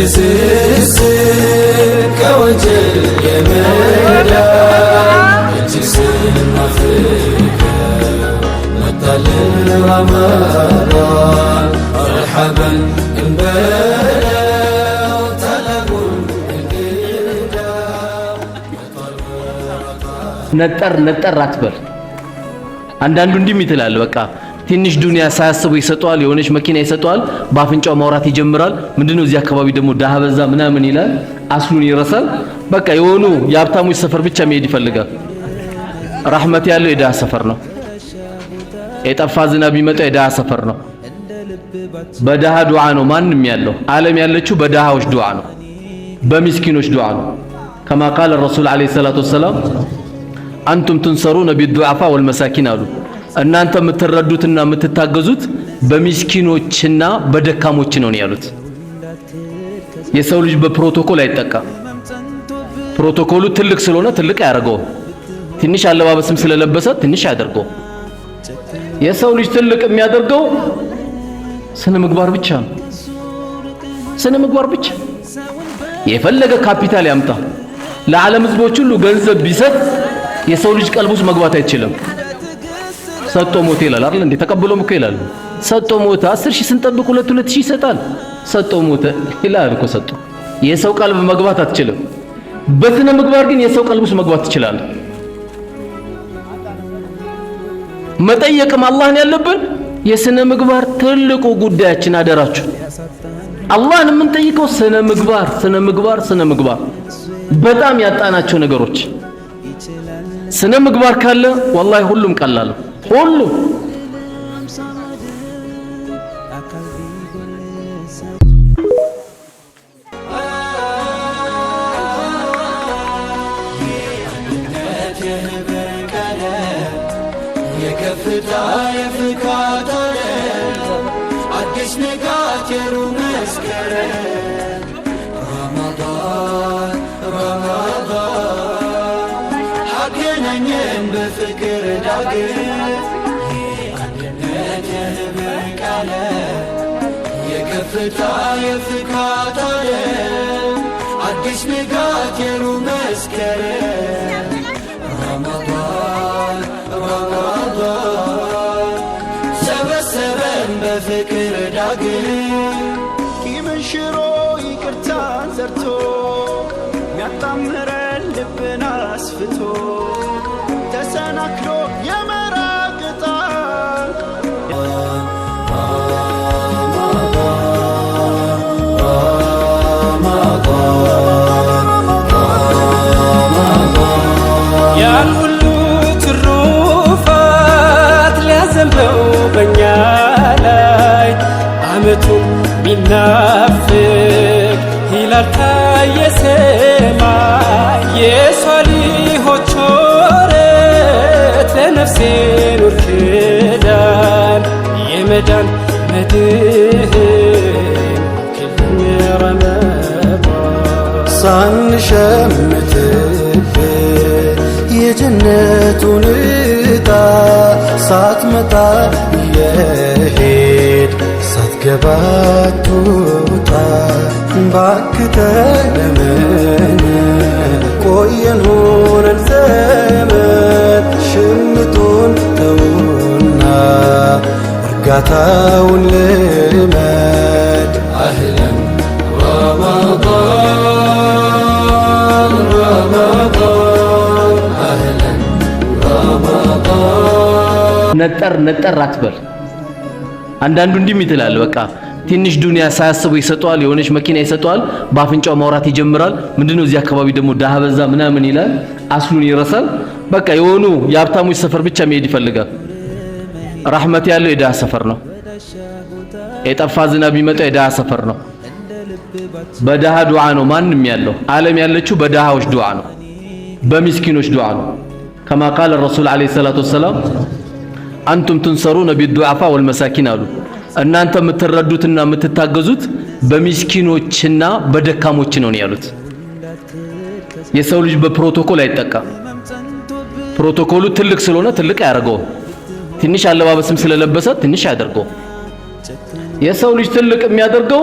ከትስስር ከወንጀል የመዳን እጅግ ስናፍቀው መጣልን ረመዳን መርሐበን እንበለው ታላቁን እንግዳ። ነጠር ነጠር አትበል። አንዳንዱ እንዲህ ይትላል። በቃ ትንሽ ዱንያ ሳያስበው ይሰጠዋል፣ የሆነች መኪና ይሰጠዋል፣ በአፍንጫው ማውራት ይጀምራል። ምንድነው እዚህ አካባቢ ደግሞ ደሃ በዛ ምናምን ይላል። አስሉን ይረሳል። በቃ የሆኑ የሀብታሞች ሰፈር ብቻ መሄድ ይፈልጋል። ረህመት ያለው የድሃ ሰፈር ነው። የጠፋ ዝናብ የሚመጣው የድሃ ሰፈር ነው። በድሃ ዱዓ ነው ማንም ያለው። ዓለም ያለችው በድሃዎች ዱዓ ነው፣ በሚስኪኖች ዱዓ ነው። كما قال الرسول عليه الصلاة والسلام أنتم تنصرون بالضعفاء والمساكين አሉ። እናንተ የምትረዱትና የምትታገዙት በሚስኪኖችና በደካሞች ነው ያሉት። የሰው ልጅ በፕሮቶኮል አይጠቃም። ፕሮቶኮሉ ትልቅ ስለሆነ ትልቅ አያደርገውም። ትንሽ አለባበስም ስለለበሰ ትንሽ አያደርገውም። የሰው ልጅ ትልቅ የሚያደርገው ስነ ምግባር ብቻ ነው። ስነ ምግባር ብቻ። የፈለገ ካፒታል ያምጣ፣ ለዓለም ህዝቦች ሁሉ ገንዘብ ቢሰጥ የሰው ልጅ ቀልብ ውስጥ መግባት አይችልም። ሰጥቶ ሞተ ይላል አይደል እንዴ? ተቀብሎም እኮ ይላል። ሰጥቶ ሞተ። 10,000 ስንጠብቅ ሁለት ሁለት ሺህ ይሰጣል። ሰጥቶ ሞተ ይላል እኮ ሰጥቶ። የሰው ቀልብ መግባት አትችልም። በስነ ምግባር ግን የሰው ቀልብ ውስጥ መግባት ትችላለህ። መጠየቅም አላህን ያለብን የስነ ምግባር ትልቁ ጉዳያችን አደራችሁ። አላህን የምንጠይቀው ስነ ምግባር፣ ስነ ምግባር፣ ስነ ምግባር በጣም ያጣናቸው ነገሮች። ስነ ምግባር ካለ ወላሂ ሁሉም ቀላል ነው። ሁሉም የአንድነት የህብር ቀለም የከፍታ የፍካት ዓለም አዲስ ንጋት የሩህ መስከረም ረመዳን ረመዳን አገናኘን በፍቅር ዳግም። የአንድነት የህብር ቀለም የከፍታ የፍካት ዓለም አዲስ ንጋት የሩህ መስከረም ረመዳን ረመዳን ሰበሰበን በፍቅር ዳግም። ቂምን ሽሮ ይቅርታን ዘርቶ ሚያጣምረን ልብን አስፍቶ ተሰናክሎ የመራቅ ዕጣ። ያን ሁሉ ትሩፋት ሊያዘንበው በእኛ ላይ አመቱ ሚናፍቅ ሂላል ታየ ሰማይ የሷሊሆች ወረት ለነፍሴ ኑር ክዳን የመዳን መድህን ክልኝ ረመዳን። ሳንሸምትብ የጀነቱን ዕጣ ሳትመጣ የሄድ ሳትገባ ትውጣ ባክህ ተለመነ ቆየን ሆነን ዘመን ሽምጡን ተውና እርጋታውን ልመድ። أهلا ረመዳን ረመዳን أهلا ረመዳን። ነጠር ነጠር አትበል። አንዳንዱ እንዲህ ይትላል። በቃ ትንሽ ዱንያ ሳያስበው ይሰጠዋል፣ የሆነች መኪና ይሰጠዋል፣ በአፍንጫው ማውራት ይጀምራል። ምንድነው እዚህ አካባቢ ደግሞ ደሃ በዛ ምናምን ይላል። አስሉን ይረሳል። በቃ የሆኑ የሀብታሞች ሰፈር ብቻ መሄድ ይፈልጋል። ረህመት ያለው የድሃ ሰፈር ነው። የጠፋ ዝናብ የሚመጣው የድሃ ሰፈር ነው። በድሃ ዱዓ ነው ማንም ያለው። ዓለም ያለችው በድሃዎች ዱዓ ነው፣ በሚስኪኖች ዱዓ ነው። كما قال الرسول عليه الصلاة والسلام أنتم تنصرون بالضعفاء والمساكين አሉ። እናንተ የምትረዱትና የምትታገዙት በሚስኪኖችና በደካሞች ነው ያሉት። የሰው ልጅ በፕሮቶኮል አይጠቃም። ፕሮቶኮሉ ትልቅ ስለሆነ ትልቅ አያደርገውም። ትንሽ አለባበስም ስለለበሰ ትንሽ አያደርገውም። የሰው ልጅ ትልቅ የሚያደርገው